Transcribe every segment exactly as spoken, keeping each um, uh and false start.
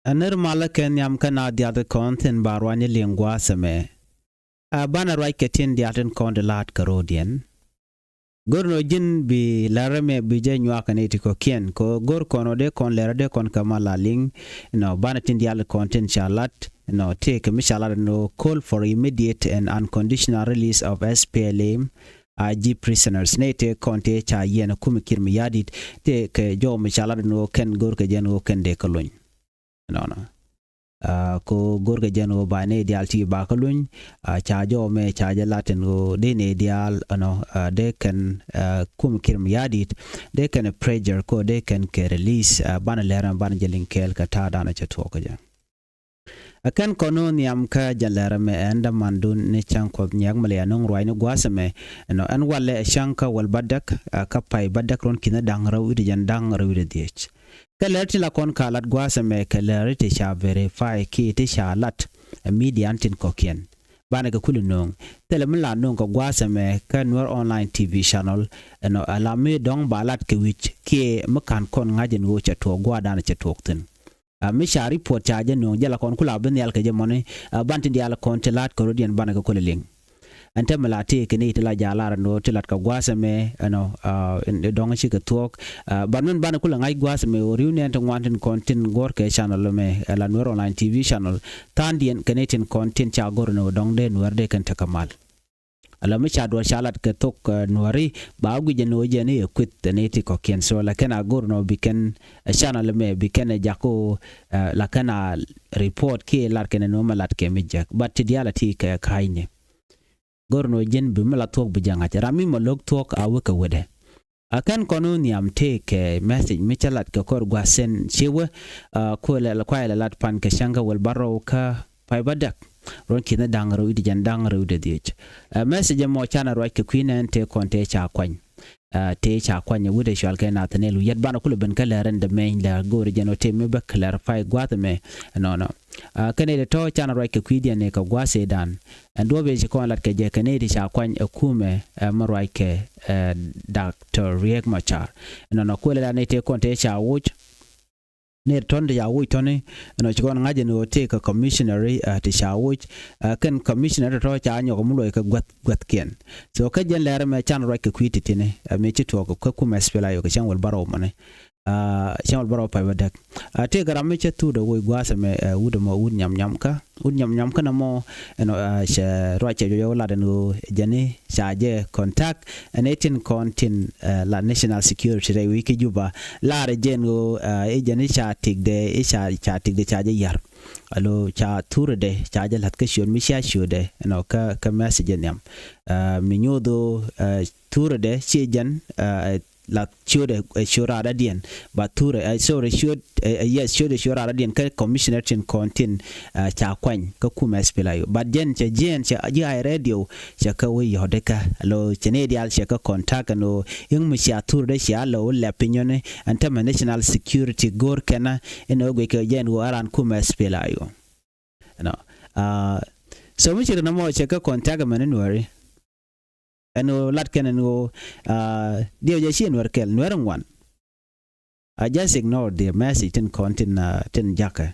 Ɛ nir malä kɛ nhiam kä na diath kɔn thin ba ruany liŋ gua̱a̱th ɛmɛ. Ɛ banɛ ruac kɛ tin diath tin kɔn di la̱a̱t kɛ ro̱o̱diɛn. Go̱r nɔ ji̱n bi lɛr ɛmɛ bi jɛ nyuak kɛ ni ti kɔ̱kiɛn kɛ go̱r kɔn ɔ dee kɔn lɛr dee kɔn kɛ mal la liŋ. Nɔ banɛ tin diath kɔn tin ca lat nɔ tëëkɛ mi ca lat nɔ call for immediate and unconditional release of S P L M I G prisoners. Nɛ tëë kɔn tëë ca yiɛn kum Kiir Mayardit tëëkɛ jɔw mi ca lat nɔ kɛn go̱r kɛ jɛn ɣöö kɛn dee kɛ lony. Nɔnɔ. Aa, ko go̱rkɛ jɛn ɣöö ba nɛy diaal ti ba kä luny. Aa, ca jɔw mɛ ca jɛ latin ɣöö dee nɛy diaal ɛnɔ, aa, dee kɛn, aa, kum Kiir Mayardit dee kɛn pressure ko dee kɛn kɛ release, aa, banɛ lɛr mɛ banɛ jɛ liŋ kɛɛl kɛ ta̱a̱ danɔ cɛ tuɔɔk kä jɛ. Ɛ kɛn kɔn ɣöö nhiam kä jɛn lɛr mɛ ɛn dämandun ni cäŋ Kuɔth Nyiak Mɛlɛ ɛn ɣöö ruacni gua̱a̱th ɛmɛ ɛnɔ ɛn walɛ ɛ cäŋ kä wäl bädäk, aa, kä pay bädäk ruɔ̱n ki̱n da̱ŋ rɛw wi̱cdɛ jɛn da̱ŋ rɛw wi̱cdɛ dhiec. Kä lɛr ti la kɔn ka lat gua̱a̱th ɛmɛ kɛ lɛr ti ca verify kiɛ ti ca lat ɛ media tin kɔ̱kiɛn. Banɛ kɛ kul no̱o̱ŋ thilɛ mi la no̱o̱ŋ kɛ gua̱a̱th ɛmɛ kä Nuer Online T V channel ɛnɔ ala mi dɔ̱ŋ ba lat kɛ wi̱c kiɛ mi ka̱n kɔn ŋa̱c ɛn ɣöö cɛ tuɔɔk gua̱a̱th danɛ cɛ tuɔɔk thi̱n. Aa, mi ca report ca jɛ no̱o̱ŋ jɛ la kɔn kula bi nhial kɛ jɛ mɔni, aa, ban ti diaal kɔn ti la̱a̱t kɛ rɔ̱diɛn banɛ kɛ kulɛ liŋ. Ɛn tɛmɛ la ti kɛ ni ti la jalar ɛn ɣöö ti lat kɛ gua̱a̱th ɛmɛ ɛnɔ, aa, in dɔ̱ŋ cikɛ thuɔ̱k. Aa, ban min banɛ kulɛ ŋa̱c gua̱a̱th ɛmɛ ɣöö ri̱w nɛn ti ŋuan tin kɔn tin guɔ̱r kɛ channel ɛmɛ ɛ la Nuer Online T V channel. Tha̱a̱ŋdiɛn kɛ ni tin kɔn tin ca go̱r ɛn ɣöö dɔ̱ŋ dee Nuer dee kɛn tekɛ mal. Ala mi ca duɔ̱ɔ̱r ca lat kɛ thok, aa, Nuääri ba guic ɛn ɣöö jɛn i̱ ɛ kueth ɛn i̱ ti kɔ̱kiɛn. So la kɛn a go̱r ɛn ɣöö bi kɛn ɛ channel ɛmɛ bi kɛn ɛ jak ɣöö, aa, la kɛn a report kiɛ lat kɛn ɛn ɣöö mɛ lat kɛ mi jek. But ti diaal a ti kɛ ka̱a̱cni. Go̱r ɛn ɣöö ji̱n bi mi la thuɔ̱k bi jɛ ŋa̱c. Ram mi mɔ lo̱k thuɔ̱k a wekɛ wetdɛ. A kɛn kɔn ɣöö nhiam tëëkɛ message mi cä lat kɛ kɔr gua̱a̱th thi̱n ci wee, aa, kuɛ lɛ kuay lɛ lat pan kɛ cäŋ kä wäl bärɔw kä pay bädäk. Ruɔ̱n ki̱n da̱ŋ rɛw wi̱cdɛ jɛn da̱ŋ rɛw wi̱cdɛ dhiec. Aa, message ɛmɔ canɛ ruac kɛ kui̱ nɛn tëë kɔn tëë ca kuany. Aa, tëë ca kuany ɛ wi̱cdɛ cual kɛ Nathaniel Wi̱i̱ yɛt banɛ kulɛ ben kä lɛr ɛn dämɛny lɛr go̱o̱ri jɛn ɣöö tëë mi bä kɛ lɛr pay gua̱a̱th ɛmɛ. Ɛnɔnɔ. Aa, kɛn ɛ tɔ̱ canɛ ruac kɛ kui̱diɛn ni kɛ gua̱a̱th ëëdan. Ɛn duɔ̱ɔ̱p ëë ci kɔn lat kɛ jɛ kɛ nɛy ti ca kuany ɛ kumɛ, ɛ, mi ruac kɛ, ɛ, Doctor Riek Machar. Ɛnɔnɔ kuëlɛ la nɛy tëë kɔn tëë ca woc. Nɛy tɔ̱n ti ca woc tɔ̱ni, ɛnɔ ci kɔn ŋa̱c ɛn ɣöö tëë kɛ commissioner, ɛ, ti ca woc. Ɛ, kɛn commissioner tɔ̱ ca nyɔk mi luɔc kɛ gua̱th, gua̱thkiɛn. So kä jɛn lɛr ɛmɛ canɛ ruac kɛ kui̱ ti tini, ɛ, mi ci tuɔɔk kɛ kum S P L M I O kɛ cäŋ wäl bärɔw mɔni. Aa, cäŋ wäl bärɔw pay bädäk. Aa, tëëkɛ ram mi cä thurɛ woc gua̱a̱th ɛmɛ, ɛ, wut ɛmɔ wut nyam nyam kä. Wut nyam nyam kä nɔmɔ, ɛnɔ, aa, cɛ ruac cɛ jɔw lat ɛn ɣöö jɛn i̱ ca jɛ contact ɛn i̱ tin kɔn tin, ɛ, la national security rɛy wi̱i̱ kä Juba. Lar jɛ ɛn ɣöö, aa, i̱ jɛn i̱ ca tikdɛ, i̱ ca, ca tikdɛ ca jɛ ya̱r. Alo ca thurɛ dɛ ca jɛ la̱th kä ciöt mi cia ciötdɛ, ɛnɔ, kä, kä message nhiam. Aa, mi nyoth ɣöö, aa, thurɛ dɛ ciɛ jɛn, aa, la ciötdɛ, ɛ, ciöt raadädiɛn. Ba thurɛ, ɛ, sorry, ciöt, ɛ, ɛ, yes, ciötdɛ ciöt raadädiɛn kä commissioner tin kɔn tin, ɛ, ca kuany kä kum S P L M I O. But jɛn cɛ jiɛn cɛ ji̱ ay radio cɛ kä wee yɔ̱dɛ kä. Lo cɛ ni diaal cɛ kä contact ɛn ɣöö i̱ŋ mi cia thurɛ dɛ cia lo lɛ piny ɣöni ɛn tämɛ national security go̱o̱r kɛn ɛ ɛn ɣöö guic kɛ jɛn ɣöö aran kum S P L M I O. Ɛnɔ. Aa, so mi ci ri nɔmɔ cɛ kä contact mɛn i̱ Nuääri. Ɛn ɣöö lat kɛn ɛn ɣöö, aa, diɛw jɛ ci Nuɛr kɛl, Nuɛr ŋuan. I just ignore the message tin kɔn tin, aa, tin jakä.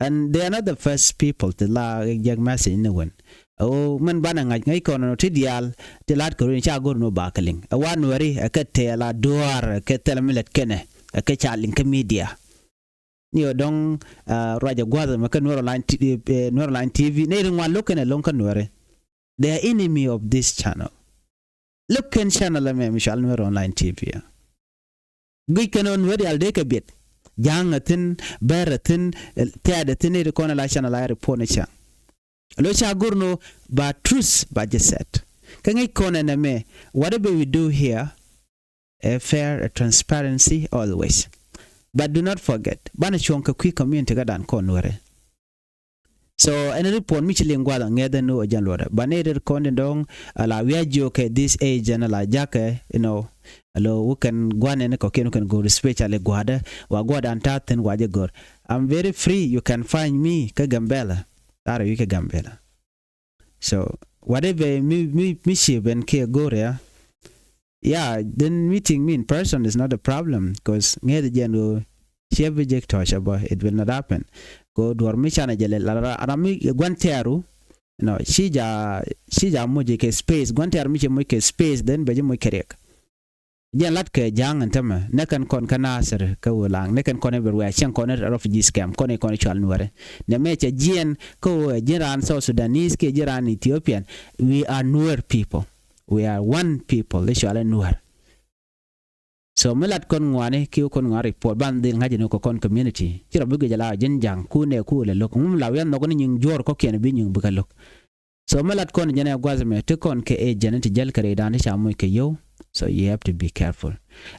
And they are not the first people ti la jek message ni wen. Ɣöö mɛn banɛ ŋa̱c ŋäc kɔn ɛn ɣöö ti diaal ti la̱t kɛ ruin ca go̱r ni ɣöö ba kɛ liŋ. Ɛ wa Nuääri ɛ kɛ tɛɛl a duaar ɛ kɛ thilɛ mi lät kɛnɛ ɛ kɛ ca liŋ kä media. Ni ɣöö dɔ̱ŋ, aa, ruacɛ gua̱a̱th ɛmɛ kä Nuer Online T-, ɛ, Nuer Online T V. Nɛy ti ŋuan lo̱k kɛn ɛlɔ̱ŋ kä Nuääri. They are enemy of this channel. Lo̱k kɛn channel ɛmɛ mi cɔal Nuer Online T V. Guic kɛn ɣöö Nuer diaal dee kɛ biɛt. Ja̱a̱ŋ ɛ thi̱n, Bɛr ɛ thi̱n, ɛ, Thiaad ɛ thi̱n, nɛy ti kɔn ɛ la channel a report ni cäŋ. Lo ca go̱r ni ɣöö ba truth ba jɛ set. Kä ŋäc kɔn ɛn ɛmɛ, whatever we do here, ɛ fair, ɛ transparency always. But do not forget, banɛ cuɔ̱ŋ kɛ kui̱ community kä dan kɔn Nuärɛ. So ɛn report mi ci liŋ gua̱a̱th ŋɛth ɛn ɣöö jɛn luɔtdɛ. But ni rir kɔn in dɔ̱ŋ, ala wi̱i̱ a jiök kɛ this age ɛn ala ja̱kɛ, you know, alo wä kɛn gua̱n ɛn kɔ̱kiɛn wä kɛn go̱r, especially gua̱a̱dɛ, wa gua̱a̱dan ta̱a̱ thi̱n wa jɛ go̱r. I'm very free, you can find me kä Gambela. Ta̱a̱ rɛ wi̱i̱ kä Gambela. So whatever mi, mi, mi ci ben kiɛ go̱r ya. Yeah, then meeting me in person is not a problem, 'cause ŋɛth jɛn ɣöö Ciɛ bi jek tɔ̱ cɛ bä, it will not happen. Ko duɔr mi canɛ jɛ lɛ la ram mi gua̱n tɛɛru. No, ci ja, ci ja moc kɛ space. Gua̱n tɛɛru mi cɛ moc kɛ space, then bɛ ji̱ moc kɛ riɛk. Jɛn lat kɛ ja̱a̱ŋ ɛn tämɛ, nɛ kɛn kɔn kä Nasir kä Ulaŋ, nɛ kɛn kɔn everywhere, cɛn kɔn refugees camp, kɔn kɔn cual Nuɛrɛ. Nɛ mɛ cɛ jiɛn kä ɣöö ji̱n raan South Sudanese kiɛ ji̱n raan Ethiopian. We are Nuer people. We are one people. I̱ cualɛ Nuer. So mi lat kɔn ŋuani kiɛ kɔn ŋuani report ban dhil ŋa̱c ni kɛ kɔn community. Ci rɔ bi guic ala ji̱n ja̱a̱ŋ ku nɛ ku lɛ lo̱k. Ŋum la wian nhɔk ni nyiŋ juɔ̱ɔ̱r kɔ̱kiɛn bi nyiŋ bi kɛ lo̱k. So mi lat kɔn jɛn ɛ gua̱th mɛ ti kɔn kɛ agent ti jäl kɛ rɛydan ti ca moc kɛ yio̱w. So you have to be careful.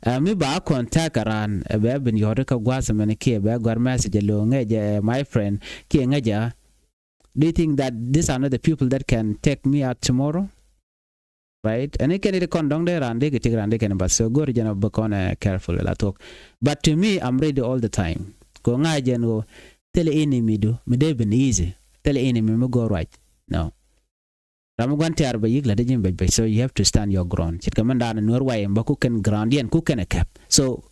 Ɛ mi ba kɔn thɛk a raan ɛ bɛ bin yɔ̱t kä gua̱th mɛ ni kiɛ bɛ gɔ̱r message ɛ lo̱ ŋäcɛ, my friend, kiɛ ŋäcɛ. Do you think that these are not the people that can take me out tomorrow? Right? Ɛn i̱ kɛn i̱ kɔn dɔ̱ŋ dee raan dee kɛ tik raan dee kɛn bath. So go̱r jɛn ɔ bä kɔn ɛ careful la thuɔ̱k. But to me, I'm ready all the time. Ko ŋa̱ jɛn ɣöö thilɛ enemy du mi dee bin easy. Thilɛ enemy mi go̱r ruac. No. Ram mi gua̱n tɛ̈r bɛ yi̱k la̱t ji̱ bɛc bɛc. So you have to stand your ground. Ce̱tkɛ mɛn da̱a̱n Nuɛr wayɛ bä ku kɛn ground yɛn ku kɛn ɛ kɛp. So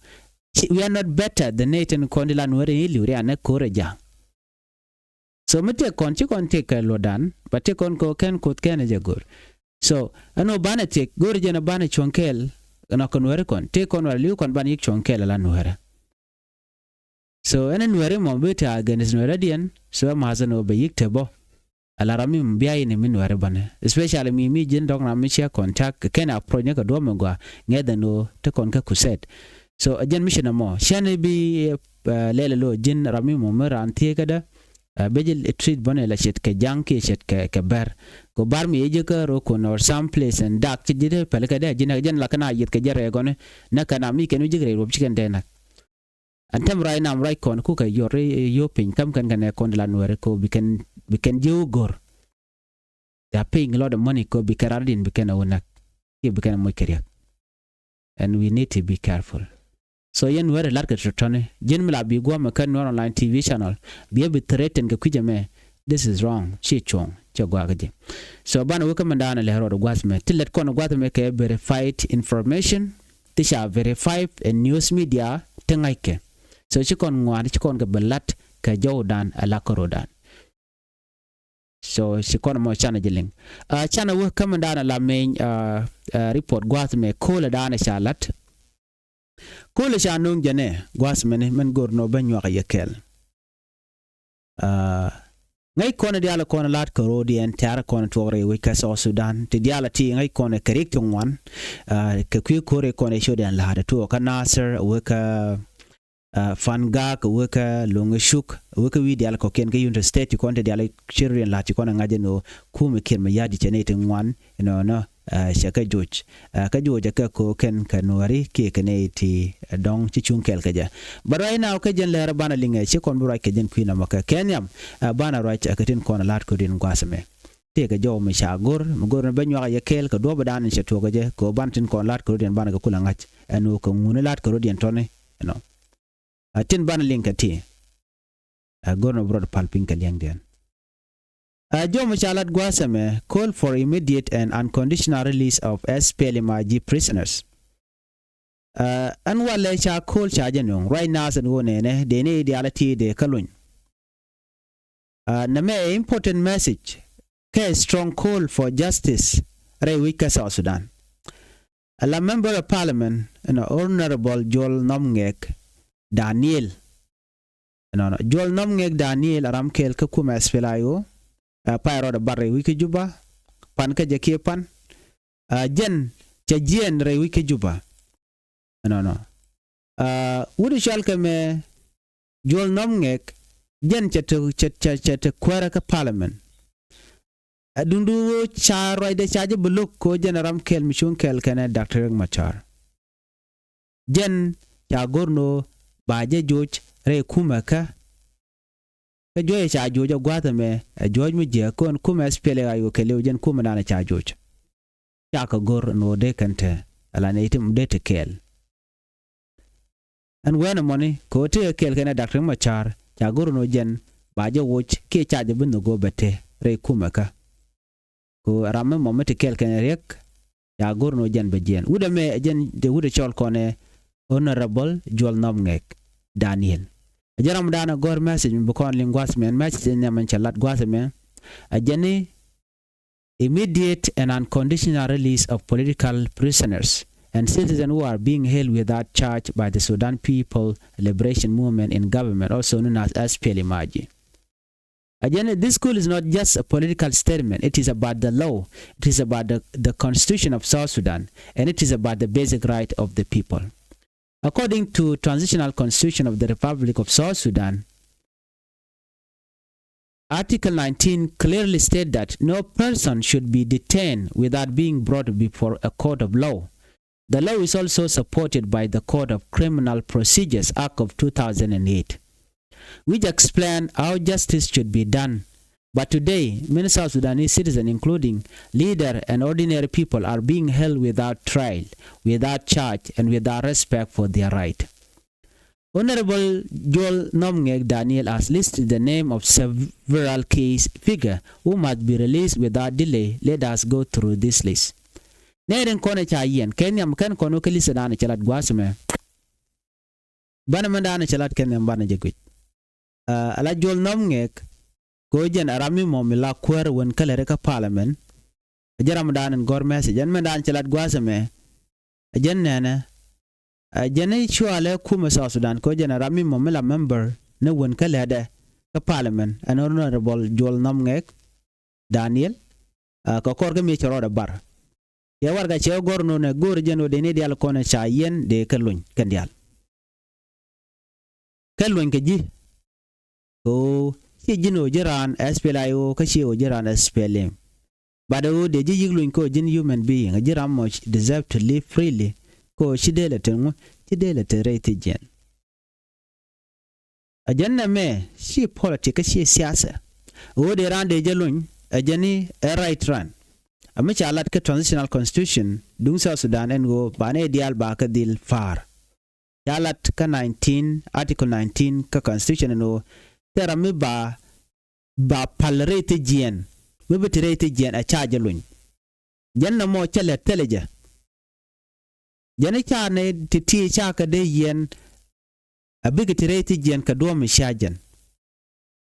we are not better than nɛ tin kɔn di la Nuɛr in i̱ li̱w rian nɛ ko̱r ɛ ja̱a̱ŋ. So mi tëk kɔn ci kɔn tëk kɛ luɔ̱dan, but tëk kɔn kɛ kɛn Kuoth kɛn ɛ jɛ go̱r. So ɛn ɣöö banɛ thiek go̱r jɛn ɛ banɛ cuɔ̱ŋ kɛɛl. Ɛn ɣöö kɛ Nuɛri kɔn tëk kɔn wala li̱w kɔn banɛ yi̱k cuɔ̱ŋ kɛɛl ala Nuɛrɛ. So ɛn ɛ Nuɛri mɔ bi te against Nuɛrɛ diɛn. So ɛ ma̱th ɛn ɣöö bɛ yi̱k te bä. Ala ram mi bia ini mi Nuɛri banɛ, especially mi mi ji̱n dɔ̱ŋ ram mi ciɛ contact kɛn approach ni kɛ duɔ̱p mi gɔaa ŋɛth ɛn ɣöö te kɔn kä kusɛt. So ɛ jɛn mi ci nɔmɔ cɛn i̱ bi lɛl ɛ lo̱ ji̱n ram mi mɔ mi raan thieekädä. Bɛ ji̱ treat bä ni la ce̱t kɛ ja̱ŋ kiɛ ce̱t kɛ bɛr. Kɛ bar mi yɛ ji̱ kä ro̱o̱ kun or some place in dak ci ji̱ dee päl kädä ji̱n ɛ jɛn la kɛn a yieth kɛ jɛ rɛɛgɔni. Nä kɛn a mi kɛn wi̱c ji̱ rɛy ruɔp ci kɛn dee nak. Ɛn tɛm ruac nam ruac kɔn kukɛ yɔr i̱ yop piny kam kɛn kɛn ɛ kɔn di la Nuɛri ko bi kɛn bi kɛn ji̱ wä go̱r. They are paying a lot of money ko bi kɛn rat din bi kɛn ɛ wä näk. Kiɛ bi kɛn ɛ moc kɛ riɛk. And we need to be careful. So yɛn Nuɛri lat kɛ tɔtɔni ji̱n mi la bi guɔ̱mɛ kɛn Nuɛr online T V channel bi ɛ bi threaten kɛ kui̱c ɛmɛ. This is wrong. Ci cuɔ̱ŋ ci gua̱a̱k ji̱. So banɛ wä kä mɛn da̱a̱n ɛ lɛ rɔɔd gua̱th mɛ ti lɛt kɔn gua̱th mɛ kɛ verified information. Ti ca verify ɛ news media ti ŋa̱ckɛ. So ci kɔn ŋuan ci kɔn kɛ bi lat kɛ jɔwdan ɛ la kärɔdan. So ci kɔn mɔ canɛ jɛ liŋ. Canɛ wä kämɛ da̱a̱n ɛ la meny report gua̱th mɛ ko̱lɛ da̱a̱n ɛ ca lat. Ko̱lɛ ca no̱o̱ŋ jɛ nɛ gua̱th mɛni mɛn go̱r nɔ bä nyuak ɛ yɛ kɛl. Ŋäc kɔn diaal kɔn la̱t kɛ ro̱o̱diɛn tɛ̈r kɔn tuɔk rɛy wec kä South Sudan ti diaal ti ŋäc kɔn kɛ rik ti ŋuan. Kɛ kui̱ ko̱r kɔn codiɛn la̱t tuɔk kä Nasir wek kä Fangak wek kä Loŋ Cuk wek kä wi̱i̱ diaal kɔkiɛn kä Unity State ti kɔn ti diaal codiɛn la̱t ti kɔn ŋa̱c ɛn ɣöö kumɛ kiɛn mɛ ya̱t ti cɛ nɛy ti ŋuan. Inɔnɔ cɛ kɛ joc. Kɛ joc ɛ kɛ ko̱ kɛn kɛ Nuääri kiɛ kɛ nɛy ti dɔ̱ŋ ci cuŋ kɛɛl kɛ jɛ. Bä ruac na kä jɛn lɛr banɛ liŋɛ ci kɔn bi ruac kɛ jɛn kui̱ namɔ kɛ kɛ nhiam. Banɛ ruac kɛ tin kɔn la̱t kɛ din gua̱a̱th mɛ. Tëëkɛ jɔw mi ca go̱r mi go̱r ni bä nyuak yɛ kɛɛl kɛ duɔ̱ɔ̱p dan cɛ tuɔɔk kɛ jɛ kɛ banɛ tin kɔn la̱t kɛ rɔ̱diɛn banɛ kɛ kulɛ ŋa̱c. Ɛn ɣöö kɛ ŋun la̱t kɛ rɔ̱diɛn tɔni. Ɛnɔ a tin banɛ liŋ kɛ ti. Ɛ go̱r ni bi rɔɔd pal piny kɛ liɛŋdiɛn. Ɛ jɔw mi ca lat gua̱a̱th ɛmɛ call for immediate and unconditional release of S P L M I G prisoners. Ɛn walɛ ca ko̱l ca jɛ nuŋ ruac naath ɛn ɣöö nɛnɛ dee ni diaal ɛ ti dee kä luny. Nɛmɛ ɛ important message kɛ strong call for justice rɛy wi̱c kä South Sudan. Ala member of parliament ɛn Honorable Juɔl Nhɔm Ŋɛk Daniel. Ɛnɔnɔ Juɔl Nhɔm Ŋɛk Daniel a ram kɛɛl kä kumɛ S P L M I G. Ɛ pay rɔɔdɛ bar rɛy wi̱c kä Juba pan kä jɛ kiɛ pan. Ɛ jɛn cɛ jiɛɛn rɛy wi̱c kä Juba. Ɛnɔnɔ wut i̱ cɔal kɛ mɛ Juɔl Nhɔm Ŋɛk jɛn cɛ te cɛ cɛ cɛ te kuäärä kä parliament. Ɛ duŋdu ɣöö ca ruacdɛ ca jɛ bi lo̱k kɛ ɣöö jɛn ɛ ram kɛl mi cuŋ kɛl kɛnɛ Doctor Riek Machar. Jɛn ca go̱r ni ɣöö ba jɛ joc rɛy kumɛ kä. Kä juɔc ɛ ca joc ɛ gua̱a̱th ɛmɛ ɛ juɔc mi jiääk kɔn kumɛ S P L M I G kɛɛliw jɛn kumɛ dan ɛ ca joc. Cakɛ go̱r ni ɣöö dee kɛn te ala nɛy ti dee te kɛɛl. Ɛn wɛɛn ɛmɔni kɛ ɣöö tekɛ kɛɛl kɛnɛ Doctor Riek Machar ca go̱r ni ɣöö jɛn ba jɛ woc kiɛ ca jɛ bi nhök ɣöö bɛ te rɛy kumɛ kä. Kɛ ɣöö ram mi mɔ mi te kɛɛl kɛnɛ Riek ca go̱r ni ɣöö jɛn bɛ jiɛɛn wut ɛmɛ ɛ jɛn dee wut ɛ cɔl kɔnɛ Honorable Juɔl Nhɔm Ŋɛk. Daniel. Ɛ jɛn ram dan ɛ gɔ̱r message mi bi kɔn liŋ gua̱th mɛ, message in nhiam in cɛ lat gua̱th mɛ. Ɛ jɛn ni immediate and unconditional release of political prisoners and citizens who are being held without charge by the Sudan People Liberation Movement in government, also known as S P L M I G. Again, this call is not just a political statement. It is about the law. It is about the, the Constitution of South Sudan, and it is about the basic right of the people. According to Transitional Constitution of the Republic of South Sudan, Article nineteen clearly states that no person should be detained without being brought before a court of law. The law is also supported by the Code of Criminal Procedures Act of two thousand and eight, which explain how justice should be done. But today, many South Sudanese citizens, including leader and ordinary people, are being held without trial, without charge, and without respect for their right. Honorable Joel Nomngek Daniel has listed the name of several key figures who must be released without delay. Let us go through this list. Nɛ rin kɔn ca yiɛn kɛ nhiam kɛn kɔn wä kä list dan cɛ lat gua̱a̱th mɛ. Banɛ mɛn dan cɛ lat kɛ nhiam banɛ jɛ guic. Ala Joel Nomngek, kɛ ɣöö jɛn ɛ ram mi mɔ mi la kuäär wän kä lɛri kä parliament. Ɛ jɛn ram dan in gɔ̱r message ɛn mɛn dan cɛ lat gua̱a̱th mɛ. Ɛ jɛn nɛnɛ, ɛ jɛn i̱ cualɛ kumɛ South Sudan, kɛ ɣöö jɛn ɛ ram mi mɔ mi la member ni wän kä lɛtdɛ kä parliament, ɛn Honorable Joel Nomngek Daniel. Kɛ kɔr kä mi cɛ rɔɔdɛ bar, cɛ warɛgak cɛ gɔ̱r nonɛ, go̱o̱rɛ jɛn ɣöö dee ni diaal kɔn ca yiɛn dee kɛ luny kɛn diaal. Kɛ luny kɛ ji̱, kɛ ɣöö /ciɛ ji̱n ɣöö ji̱ raan S P L I O kä /ciɛ ɣöö ji̱ raan S P L M. But ɣöö dee ji̱ yi̱k luny kɛ ɣöö ji̱n human being, ɛ ji̱ ram mɔ deserve to live freely, kɛ ɣöö /ci dee lɛ te ŋu, /ci dee lɛ te rɛy thi̱jiɛn. Ɛ jɛn nɛmɛ /ciɛ politic kä /ciɛ siasa. Ɣöö dee raan dee jɛ luny, ɛ jɛn i̱ ɛ right raan. Ɛ mi ca lat kä transitional constitution duŋ South Sudan ɛn ɣöö banɛ diaal ba kɛ dhil pa̱a̱r. Ca lat kä nineteen, article nineteen kä constitution ɛn ɣöö thil ram mi ba, ba pal rɛy thi̱jiɛn, mi bi te rɛy thi̱jiɛn, ɛ ca jɛ luny. Jɛn nɛmɔ cä lɛ thilɛ jɛ. Jɛn i̱ ca nɛ ti̱ti̱ ca kɛ dee yiɛn, a bikɛ te rɛy thi̱jiɛn kɛ duɔ̱ɔ̱p mi cia jɛn.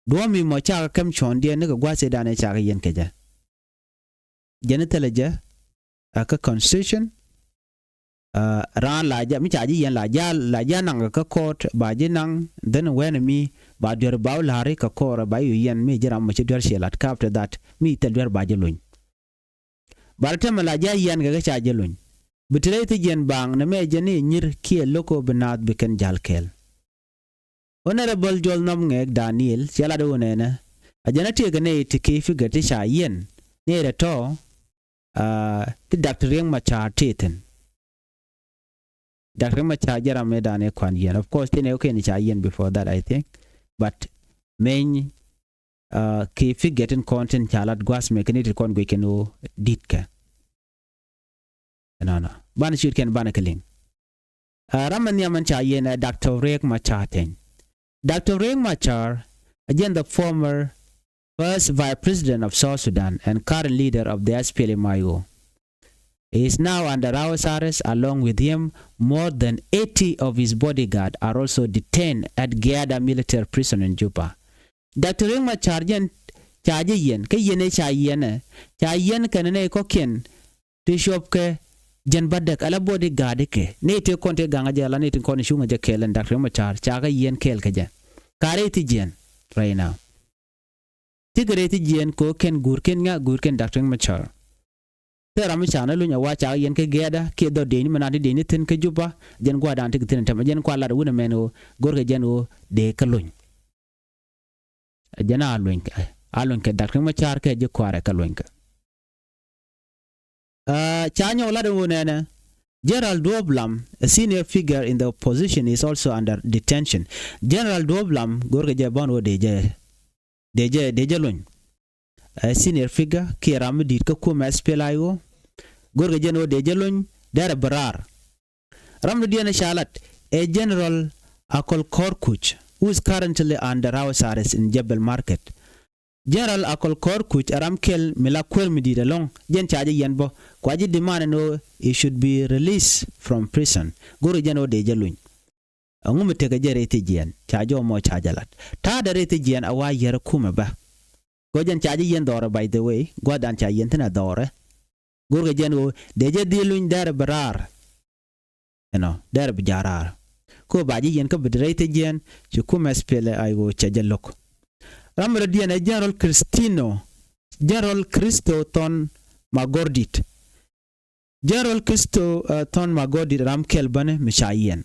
Duɔ̱ɔ̱p mi mɔ ca kɛ käm cuɔ̱ɔ̱ŋdiɛn ni kɛ gua̱a̱th ëëdan ëë ca kɛ yiɛn kɛ jɛ. Jɛn i̱ thilɛ jɛ, a kä constitution, raan la jɛ, mi ca ji̱ yiɛn la jɛ, la jɛ naŋ kɛ kä court, ba ji̱ naŋ, then wɛn mi ba duer ba wä la̱ri kɛ court, ba yo̱ yiɛn mi ji̱ ram mɔ ci duer ciɛ lat, kä after that mi thil duer ba ji̱ luny. Ba rɔ tɛmɛ la jɛ yiɛn kɛ kä ca jɛ luny. Bi te rɛy thi̱jiɛn baaŋ nɛmɛ jɛn i̱ nyir kiɛ lo̱k ɣöö bi naath bi kɛn ja̱l kɛɛl. Honorable Joel Nomngek Daniel, cɛ lat ɣöö nɛnɛ, a jɛn a tëëkɛ nɛy ti key figure ti ca yiɛn, nɛy rɛ tɔ̱, ti Doctor Riek Machar tëë thi̱n. Doctor Riek Machar jɛ ram mëë dan ëë kuan yiɛn. Of course, thin ɛ wä kɛn ca yiɛn before that, I think. But meny, key figure tin kɔn tin ca lat gua̱a̱th mɛ kɛ ni ti kɔn guic kɛn ɣöö di̱t kɛ. Ɛnɔnɔ. Banɛ ciöt kɛn banɛ kɛ liŋ. Ram mɛ nhiam ɛn ca yiɛn ɛ Doctor Riek Machar Teny. Doctor Riek Machar, ɛ jɛn the former first vice president of South Sudan and current leader of the S P L M I O, is now under house arrest. Along with him, more than eighty of his bodyguard are also detained at Giada military prison in Juba. Doctor Riek Machar jɛn ca jɛ yiɛn, kä yiɛn ëë ca yiɛn ɛ, ca yiɛn kɛnɛ nɛy kɔ̱kiɛn ti cuɔpkɛ jɛn bädäk, ala bodyguard kɛ. Nɛy tëë kɔn tëë gaŋä jɛ, ala nɛy tin kɔn cuŋä jɛ kɛɛl ɛn Doctor Riek Machar ca kɛ yiɛn kɛɛl kɛ jɛ. Ka rɛy thi̱jiɛn right now. Ti kɛ rɛy thi̱jiɛn kɛ ɣöö kɛn guur kɛn ŋa, guur kɛn Doctor Riek Machar. Thil ram mi ca nɛ luny a wa ca kɛ yiɛn kä Giada kiɛ dhɔr dëëcni mi naan ti dëëcni thi̱n kä Juba, jɛn gua̱a̱r dan ti kɛ thi̱n ɛn tɛmɛ, jɛn kua lat wunɛ mɛn ɣöö go̱rkɛ jɛn ɣöö dee kɛ luny. Jɛn a luny kɛ, a luny kɛ Doctor Riek Machar kɛ ji̱ kuaarɛ kɛ luny kɛ. Ca nyɔk lat in wunɛ nɛ, General Duop Lam, a senior figure in the opposition, is also under detention. General Duop Lam go̱rkɛ jɛ bän ɣöö dee jɛ, dee jɛ, dee jɛ luny. A senior figure kiɛ ram mi di̱i̱t kä kumɛ S P L I O. Go̱rkɛ jɛn ɣöö dee jɛ luny, derɛ bi raar. Ram dɔ̱diɛn ɛ ca lat ɛ General Akol Kɔr Kuc, who is currently under house arrest in Jebel Market. General Akol Kɔr Kuc ɛ ram kɛl mi la kuäär mi di̱i̱t ɛlɔ̱ŋ, jɛn ca jɛ yiɛn bä, kua ji̱ demand ɛn ɣöö he should be released from prison. Go̱rɛ jɛn ɣöö dee jɛ luny. Ɛŋu mi tekɛ jɛ rɛy thiec jiɛn? Ca jɔw mɔ ca jɛ lat. Ta̱a̱dɛ rɛy thiec jiɛn a wa yiɛrɛ kumɛ bä. Kɛ jɛn ca jɛ yiɛn dhɔrɛ, by the way, gua̱dan ca yiɛn thi̱n a dhɔrɛ. Go̱rkɛ jɛn ɣöö dee jɛ dhil luny dɛrɛ bi raar. Ɛnɔ dɛrɛ bi ja̱ raar. Kɛ ɣöö ba jɛ yiɛn kä bi rɛy thiec jiɛn, ci kumɛ SPLA-IO cɛ jɛ lo̱k. Ram mi rɔ̱diɛn ɛ General Christino, General Christo Thon Magordit. General Christo, uh, Thon Magordit ram kɛl bäni mi ca yiɛn.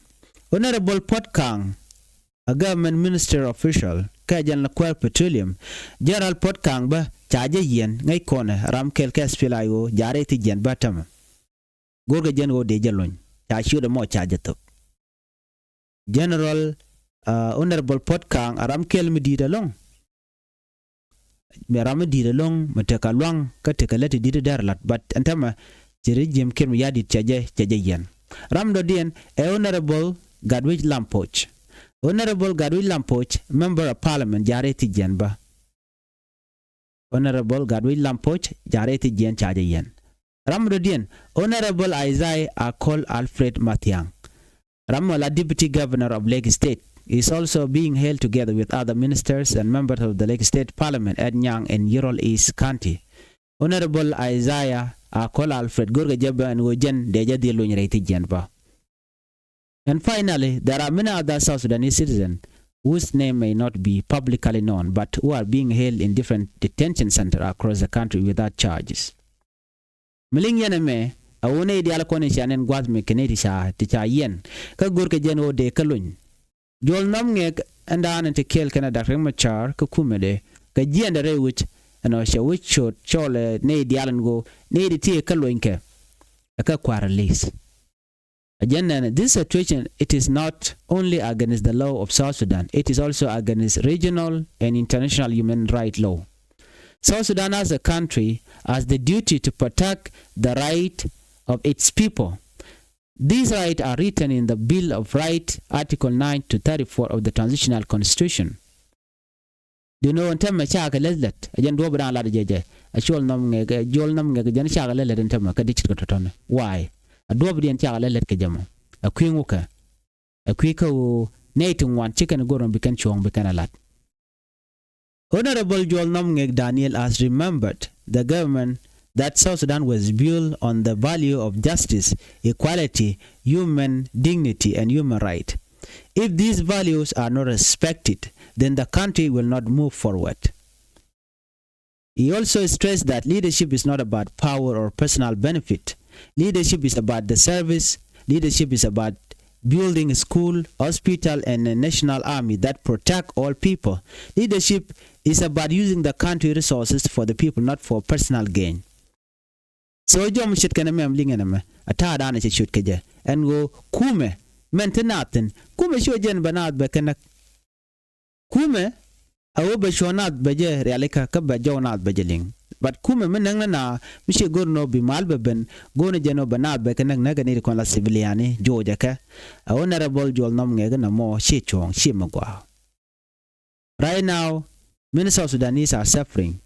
Honorable Puot Kaŋ, a government minister official, kɛ jɛn la kuäär petroleum. General Puot Kaŋ bä ca jɛ yiɛn ŋäc kɔnɛ ram kɛl kɛ SPLA-IO ja̱ rɛy thiec jiɛn bä tämɛ. Go̱rkɛ jɛn ɣöö dee jɛ luny. Ca ciötdɛ mɔ ca jɛ thöp. General, uh, Honorable Puot Kaŋ a ram kɛl mi di̱i̱t ɛlɔ̱ŋ. Mi ram mi di̱i̱t ɛlɔ̱ŋ mi tekɛ luaŋ kä tekɛ lät ti di̱t dɛr lat, but ɛn tämɛ ci regime Kiir Mayardit cɛ jɛ, cɛ jɛ yiɛn. Ram dɔ̱diɛn ɛ Honorable Gatwec Lampoch. Honorable Gatwec Lampoch, member of parliament, ja̱ rɛy thiec jiɛn bä. Honorable Gatwec Lampoch ja̱ rɛy thiec jiɛn ca jɛ yiɛn. Ram dɔ̱diɛn Honorable Isaiah Akol Alfred Mathiang. Ram mɔ la Deputy Governor of Lake State is also being held together with other ministers and members of the Lake State Parliament at Nyang in Yirol East County. Honorable Isaiah Akol Alfred go̱rkɛ jɛ bä ɛn ɣöö jɛn dee jɛ dhil luny rɛy thiec jiɛn bä. And finally, there are many other South Sudanese citizens whose name may not be publicly known, but who are being held in different detention centers across the country without charges. Mi liŋ yɛn ɛmɛ, a ɣöö nɛy diaal kɔn i̱ cia nɛn gua̱th mi kɛ nɛy ti ca, ti ca yiɛn, kä go̱rkɛ jɛn ɣöö dee kä luny. Juɔl Nhɔm Ŋɛk ɛn da̱a̱n in ti kɛɛl kɛnɛ Dak Riek Machar kä kumɛdɛ, kɛ jiɛndɛ rɛy wi̱c, ɛn ɔ cɛ wi̱c cot cɔɔl ɛ nɛy diaal in ɣöö nɛy ti ti kä luɔ̱nykɛ, ɛ kä kua̱r release. Ɛ jɛn nɛn, this situation, it is not only against the law of South Sudan, it is also against regional and international human right law. South Sudan as a country has the duty to protect the right of its people. These rights are written in the Bill of Rights, Article nine to thirty-four of the Transitional Constitution. Di nɔ ɛn tämɛ cakɛ lät lät, ɛ jɛn duɔ̱ɔ̱p dan lat jɛ jɛ. A Juɔl Nhɔm Ŋɛk, ɛ Juɔl Nhɔm Ŋɛk jɛn cakɛ lät lät ɛn tämɛ kä district tɔ̱tɔ̱ni. Why? A duɔ̱ɔ̱p diɛn cakɛ lät lät kɛ jɛ mɔ. A kui̱ ŋukɛ. A kui̱ kä ɣöö nɛy ti ŋuan ci kɛn go̱r mɔ bi kɛn cuɔ̱ɔ̱ŋ bi kɛn a lat. Honorable Juɔl Nhɔm Ŋɛk Daniel has remembered the government that South Sudan was built on the value of justice, equality, human dignity, and human right. If these values are not respected, then the country will not move forward. He also stressed that leadership is not about power or personal benefit. Leadership is about the service. Leadership is about building a school, hospital, and a national army that protect all people. Leadership is about using the country resources for the people, not for personal gain. So jɔm ce̱tkɛ nɛmɛ, liŋɛ nɛmɛ, a ta̱a̱ da̱a̱n cɛ ciöt kɛ jɛ. Ɛn ɣöö kumɛ mɛn ti naath thi̱n, kumɛ cuɛ jɛn bɛ naath bɛ kɛ näk. Kumɛ a ɣöö bɛ cuɔ̱ɔ̱ŋ naath bɛ jɛ rialikä, kä bɛ jɔw naath bɛ jɛ liŋ. But kumɛ mi näk ni naath mi ciɛ go̱r nɔ bi mal bɛ ben, go̱r ni jɛ nɔ bɛ naath bɛ kɛ näk, näk kɛ ni ri kɔn la civiliani jo̱o̱cɛ kɛ. A Honorable Juɔl Nhɔm Ŋɛk nɔmɔ ciɛ cuɔ̱ɔ̱ŋ, ciɛ mi gɔaa. Right now, many South Sudanese are suffering.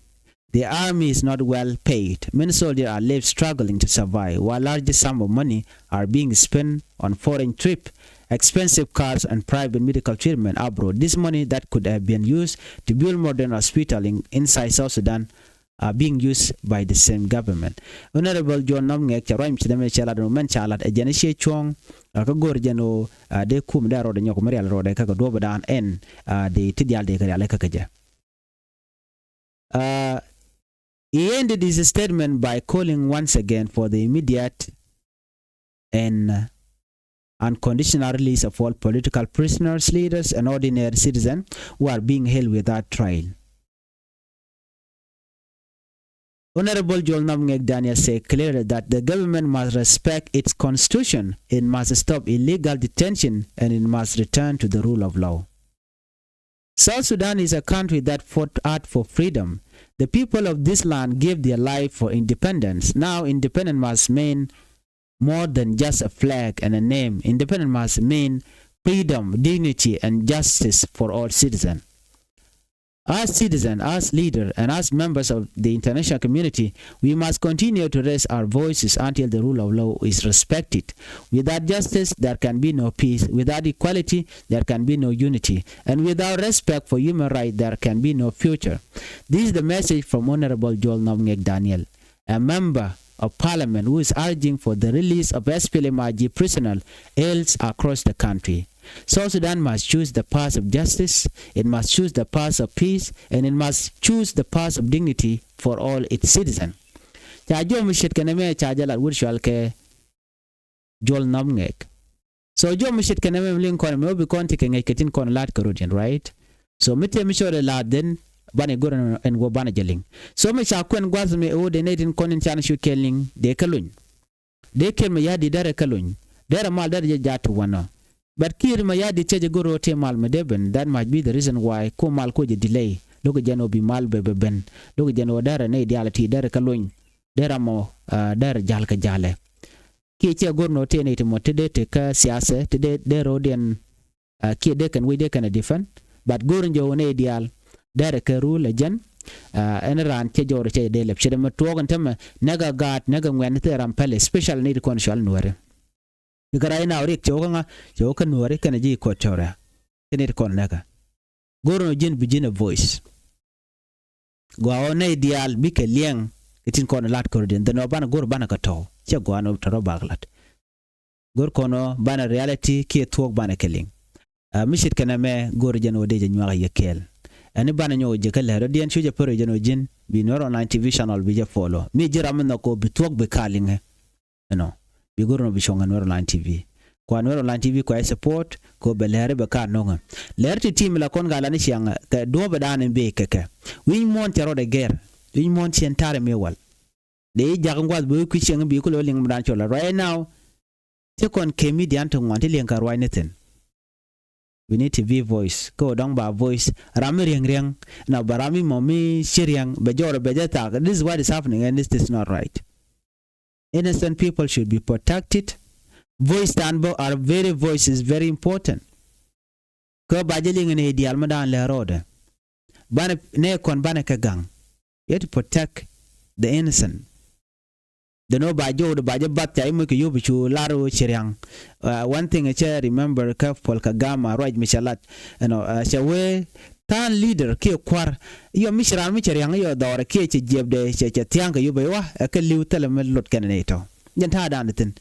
The army is not well paid. Many soldiers are left struggling to survive, while large sum of money are being spent on foreign trip, expensive cars, and private medical treatment abroad. This money that could have been used to build modern hospital in, inside South Sudan are being used by the same government. Honorable Juɔl Nhɔm Ŋɛk cɛ ruac mi ci dämɛ cɛ lat, mɛn ca lat ɛ jɛn ciɛ cuɔ̱ɔ̱ŋ, a kä go̱r jɛn ɣöö a dee kum dee rɔɔdɛ nyɔk mi rial rɔɔdɛ kä kɛ duɔ̱ɔ̱p dan ɛn, a dee ti diaal dee kɛ rial kä kɛ jɛ. Uh, he ended his statement by calling once again for the immediate and unconditional release of all political prisoners, leaders, and ordinary citizens who are being held without trial. Honorable Juɔl Nhɔm Ŋɛk Daniel said clearly that the government must respect its constitution, it must stop illegal detention, and it must return to the rule of law. South Sudan is a country that fought hard for freedom. The people of this land gave their life for independence. Now, independence must mean more than just a flag and a name. Independence must mean freedom, dignity, and justice for all citizens. As citizens, as leaders, and as members of the international community, we must continue to raise our voices until the rule of law is respected. Without justice, there can be no peace. Without equality, there can be no unity. And without respect for human rights, there can be no future. This is the message from Honorable Joel Nabngek Daniel, a member of parliament who is urging for the release of S P L M I G prisoners held across the country. South Sudan must choose the path of justice, it must choose the path of peace, and it must choose the path of dignity for all its citizens. Ca jɔm ce̱tkɛ nɛmɛ ca jɛ lat wut cɔalkɛ Joel Nabngek. So jɔm ce̱tkɛ nɛmɛ mi liŋ kɔn mɛ wä bi kɔn ti kɛ ŋäc kɛ tin kɔn la̱t kɛ rot in, right? So mi tëë mi cɔl ɛ la̱t then banɛ go̱r ɛn wä banɛ jɛ liŋ. So mi ca kuɛn gua̱th mi ɛ wä dee nɛy tin kɔn in can cu kɛn liŋ dee kɛ lony. Dee Kiir Mayardit derɛ kɛ lony. Derɛ mal derɛ jɛ jaat ti wanɔ. But Kiir Mayardit cɛ jɛ go̱r ɛ wä tëë mal mi dee ben, that must be the reason why ko mal ko jɛ delay. Lo̱k jɛn ɔ bi mal bɛ bɛ ben. Lo̱k jɛn ɔ derɛ nɛy diaal ti derɛ kɛ lony. Derɛ mɔ derɛ ja̱l kɛ ja̱lɛ. Kiɛ cɛ go̱r nɔ tëë nɛy ti mɔ ti dee ti kä siasa ti dee dee ro̱diɛn kiɛ dee kɛn wec dee kɛn a defend. But go̱r in jɔw nɛy diaal derɛ kɛ rule ɛ jɛn. Ɛn raan cɛ jɔwrɛ cɛ dee lɛp ce̱t ɛmɛ tuɔɔk ɛn tämɛ nɛkɛ gaat nɛkɛ ŋuɛ̈n thil ram pɛl, especially nɛy ti kɔn cɔal Nuääri. Bikɛ right now riɛk cɛ wä kä ŋa, cɛ wä kä Nuääri kɛnɛ ji̱ Equatoria. Kɛn nɛy ti kɔn nɛkɛ go̱r nɔ ji̱n bi ji̱n a voice. Gɔaa ɣöö nɛy diaal bikɛ liɛŋ kɛ tin kɔn lat kɛ rɔ̱diɛn, then ɣöö banɛ go̱r banɛ kɛ tɔ̱w. Cɛ gɔaa ni tɔ̱ rɔ bak lat. Go̱r kɔn ɣöö banɛ reality kiɛ thuɔ̱k banɛ kɛ liŋ. Mi ce̱tkɛ nɛmɛ go̱r jɛn ɣöö dee jɛ nyuak yɛ kɛɛl. Ɛn i̱ banɛ nyɔk jɛ kä lɛr rɔ̱diɛn cu jɛ pär jɛn ɣöö ji̱n bi Nuer Online T V channel bi jɛ follow. Mi ji̱ ram mi nhɔk kɛ ɣöö bi thuɔ̱k bi ka liŋɛ. Ɛnɔ bi go̱r nɔ bi cuɔ̱ŋ ɛ Nuer Online T V. Kua Nuer Online T V kua ɛ support kɛ ɣöö bɛ lɛr i̱ bɛ ka no̱ŋɛ. Lɛr ti team la kɔn ka lan i̱ ciaŋ kɛ duɔ̱ɔ̱pɛ dan in bëë kɛ kɛ. Wi̱ny muɔ̱ɔ̱n cɛ rɔɔdɛ gɛr. Wi̱ny muɔ̱ɔ̱n ciɛn ta̱rɛ mi wal. Dee i̱ jakä gua̱th bi wi̱i̱ kui̱ cieŋ bi kulɛ liŋ mi dan cɔl a right now. Ti kɔn kɛ midian ti ŋuan ti liɛŋ kɛ ruac ni thi̱n. We need to be voice. Kä wä dɔ̱ŋ ba voice ram mi riäŋ riäŋ. Na ba ram mi mɔ mi ci riäŋ bɛ jɔɔr bɛ jɛ thak. This is what is happening and this is not right. Innocent people should be protected. Voice tan bä, our very voice is very important. Kä ba jɛ liŋ ni diaal mi dan lɛ rɔɔdɛ. Banɛ nɛ kɔn banɛ kɛ gaŋ. You have to protect the innocent. Dee nɔ ba jɔw dee ba jɛ bath ca i̱ moc kɛ yop cu lar ɣöö ci ria̱ŋ. One thing cɛ remember kä Paul Kagame ruac mi cɛ lat. Ɛnɔ cɛ wee tha̱a̱ŋ leader kiɛ kua̱r. Yɔ mi ci raan mi cɛ ria̱ŋ yɔ dhɔrɛ kiɛ cɛ jiɛpdɛ cɛ cɛ thia̱a̱ŋ kɛ yop ɛ wa ɛ kɛ li̱w thilɛ mi lot kɛn ni tɔ. Jɛn ta̱a̱ dan thi̱n.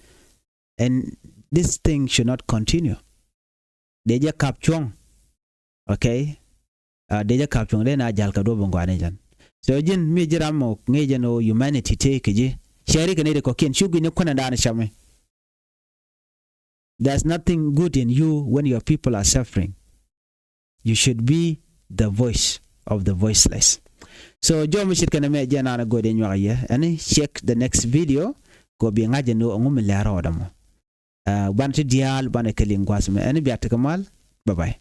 And this thing should not continue. Dee jɛ kap cuɔ̱ŋ. Okay. Dee jɛ kap cuɔ̱ŋ dee na jal kɛ duɔ̱p in gɔaa ni jɛn. So ji̱n mi ji̱ ram mɔ ŋi̱i̱c jɛn ɣöö humanity tëë kɛ ji̱. Cɛ ri kɛ ni ri kɔ̱kiɛn cu gui̱ni kuändɛ dan cam mi. There's nothing good in you when your people are suffering. You should be the voice of the voiceless. So jɔw mi ce̱tkɛ nɛmɛ jɛ naan a go̱o̱dɛ nyuak yɛ ɛn check the next video. Kɛ ɣöö bi ŋa̱c jɛ ni ɣöö ɛŋu mi lɛr rɔɔdɛ mɔ. Banɛ ti diaal banɛ kɛ liŋ gua̱th mɛ ɛn bia tekɛ mal. Bye bye.